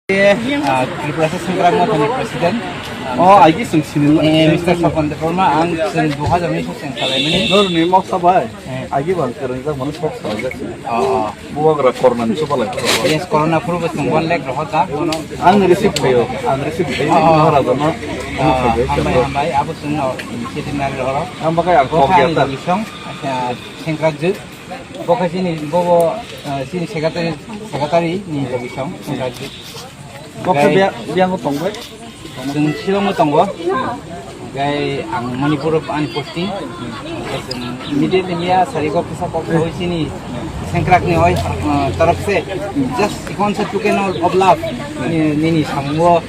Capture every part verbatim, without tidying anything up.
Ah, Tripura Sengkrak Mothani President. Oh, aigi sung sini. Eh, Mister Swapan Debbarma, ang sung dua hajar unis sung salaimani. Nor ni moksa bai. Eh. Aigi bang kereng jak manu sok sa jak. Oh, oh. Buwa gra korna ni soba lai. Yes, corona purbo sung one lakh rohot da, kono. Ang receive khayo, ang receive khayo. Oh, oh. Maharaja no. Oh, hambai, hambai, abo sung no, siti nari rohoro. Ang bakai ang kok ya ta. Bisong, acha, Sengkrak Jut. Bo khe chini, bo, bo, eh, chini secretary, secretary ni logi song, secretary. Bo khe gai bia-, biyango tong bai? Chwng Shillong o tongo. Gai ang Manipur o ani posting. Gai chwng immediately miya sari kok kisa kok sawi chini Sengkrak ni oi, eh, torok se just ikon sa tuke no of love. Ni, nini samungo,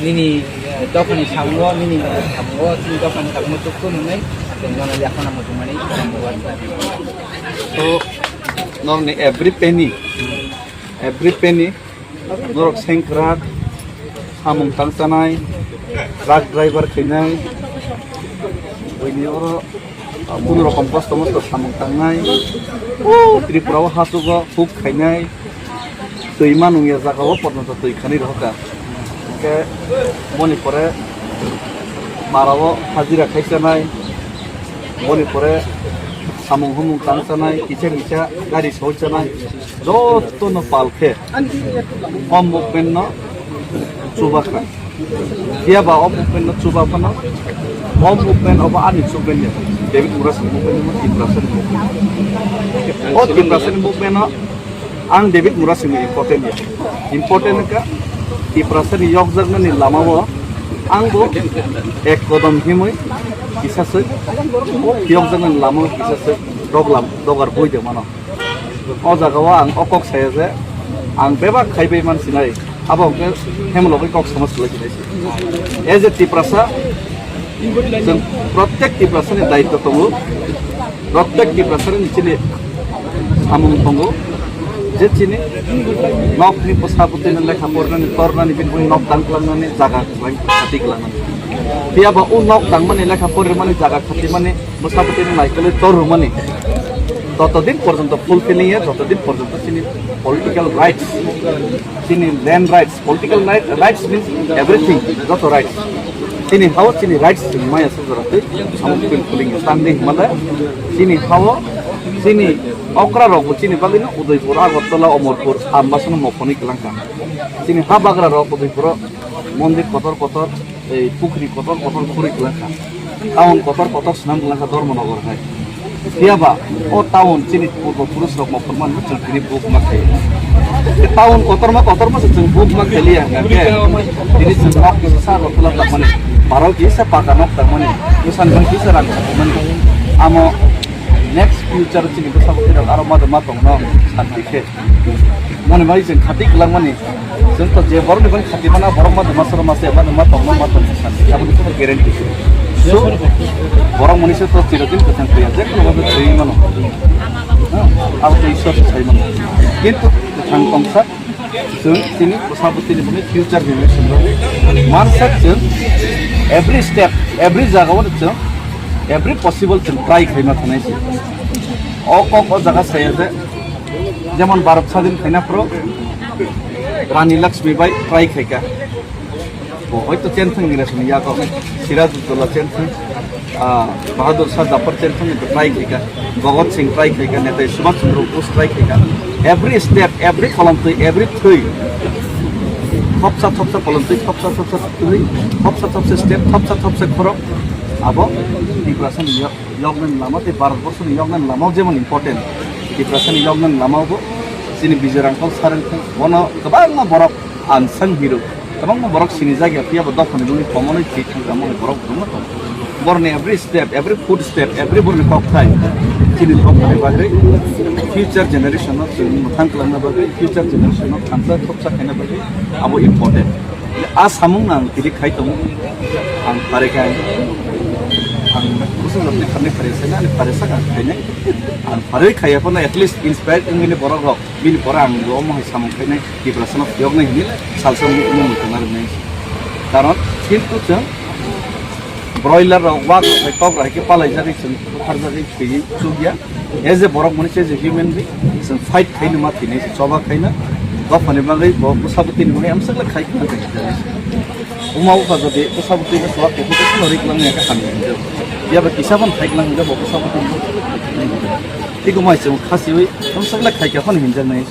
nini, eh, dophani samungo, nini samungo, chini dophani samungo tukto nungai. Chwng jono yakhana muchungmani. So, norokni every penny, every penny, norok Sengkrak, samung tangchanai, truck driver khainai, buini oro, ah, kunu rokom kosto mosto samung tangnai, o Tripura o hachugo huk khainai, twi manung ya jaga o porjonto twi khani rohorkha. Hwnkhe boni pore mara o hajira khai chanai, boni pore samung humung tang chanai, kisa kisa gari soi chanai, joto no pal khe o movement no chuba kha. Phiya ba o movement no chuba phano, o movement obo ani movement ya, David Murasing movement no Tiprasa ni movement. O Tiprasa ni movement no Ang David Murasing ni important ya. Important wngkha Tiprasa ni yokjaknani lama o ang bo ek kodom himwi kisa se yokjaknani lama o kisa se doglam dogar bui de mano. O jaga o ang o kok saya je ang bebak khai bai man sinai. Abo hwnkhe hemlogwi kok sama swlai sinai se. As a Tiprasa, chwng protek Tiprasa ni daitwa tongo. Protek Tiprasa ni chini samung tongo, je chini nokni bwsa bwtwino lekha porinani tornani bini nok dang klangnani jaga kwlai khati klangnani. Phiya ba o nok dangmani lekha porimani jaga khatimani bwsa bwtwino naikolwi tor rwmani totodin porjonto fulfilling ya, totodin porjonto chini political rights, chini land rights, political right, rights means everything, joto rights. Chini hao chini rights chini maya sujara tei amo fulfilling ya. Tangdi himale chini hao chini okra rok bo chini bagwi no Udaipur, Agartala, Omorpur, Ambasano mokoni kwlangkha. Chini ha bagra rok Udaipur o mondir kotor kotor, ei pukri kotor kotor khuri kwlangkha. Town kotor kotor swnam kwlangkha Dharmanagar hai. Phiya ba o town chini purbo purus rok mokol man chwng tini buk ma khaio. Town kotorma kotorma se chwng buk ma khailiya hwnkhe tini chwng nok kisa sa rok tula tangmani, baro kisa paka nok tangmani, bwsani bai kisa rang tangmani. Amo next future chini bwsa bwtwi rok aro ma tongma tongno santi khe. Moni bai chwng khati kwlangmani. Chwng to je borokni bai khati mana borok ma tongma soro ma se ma tongma ma tongma santi. Aboni kono guarantee. So borok mani se to chirodin kwthang thwiya je kono bai thwi mano. Abo to Ishwar se sai mano. Kintu kwthang tongsa chwng chini bwsa bwtwini boni future generation rok mansak chwng every step, every jaga o chwng every possible chwng try khaima thanai se. O kok o jaga saya je Jemon Bharat sadin khaina phuru Rani Lakshmi bai try khaika. Bo hoito chen thang ni resini yago. Sirajuddaulah chen thang. Ah, Bahadur Shah Zafar chen thang ni try khaika. Bhagat Singh try khaika. Netaji Subhash Chandra Bose try khaika. Every step, every kolomtwi, every thwi. Thopsa thopsa kolomtwi, thopsa thopsa thwi, thopsa thopsa step, thopsa thopsa khorok. Abo Tiprasa ni yoknani lama tei Bharat borsoni yoknani lama jemon important. Tiprasani yoknani lama bo chini Bijoy Rangkhol sir wngkha. Bono kwbangma borok unsung hero, kwbangma borok sinijak ya, phiya bo dophani bini komonwi thwi thangkha, moni borok kwbangma tongo. Borni every step, every foot step, every borni kokthai chini dophani bagwi, future generation no chwng mwthang kwlangna bagwi, future generation no thansa thopsa khaina bagwi abo important. A samung no ang tini khai tongo. Ang pare khe ang, ang bwswk rok ni pharni pare sai na, ani pare sak ang khainai. Ang pare khaiya phano at least inspired wngwi ni borok rok bini pore ang bo omo hai samung khainai, Tiprasa no phiyoknai hinwi salsa mung mung tongna rwnai. Karon kintu chwng broiler rok wak rok hai kok rok hai khe palai jagwi chwng bukharjagwi thwiwi chukya. As a borok mani se as a human being chwng fight khaino ma thwinai se choba khaina. Dophani bagwi bo bwsabwtwini bagwi amswk le khai khna tei. Uma bupha jodi bwsabwtwi no chuwak kuphur khe kheno rik lang ya kha hamya hinjak. Phiya ba kisa phano khai lang hinjak bo bwsabwtwi no. Tei bo mai chwng khasiwi amswk le khai kha phano hinjak nai.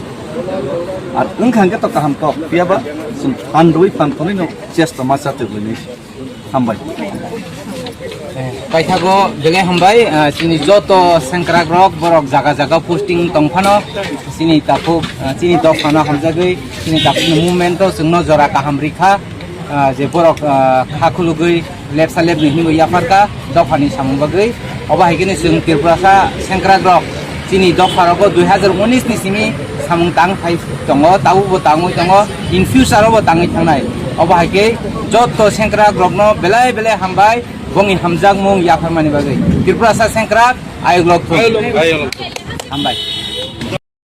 Ar wngkha hwnkhe to kaham tok, phiya ba chwng phan rwui phan tonwi no chesta ma cha twi nai. Hambai. Paithago belai hambai, ah, chini joto sengkrak rok, borok jaga jaga posting tong phano, chini takhuk, ah, chini dophano hamjagwi, chini takhukni movement o chwngno jora kaham rikha, ah, je borok, ah, kha khulugwi lepsa lepni hinwi yapharkha dophani samung bagwi. Obo hai kheno chwng Tripurasa sengkrak rok chini dopha rogo dui hazar unis ni simi samung tang phai tongo, tabuk bo tangwi tongo, in future o bo tangwi thangnai. Obo hai khe joto sengkrak rokno belai belai hambai, bongni hamjakmung yapharmani bagwi. Tripurasa sengkrak, ayuk lok thung. Hambai.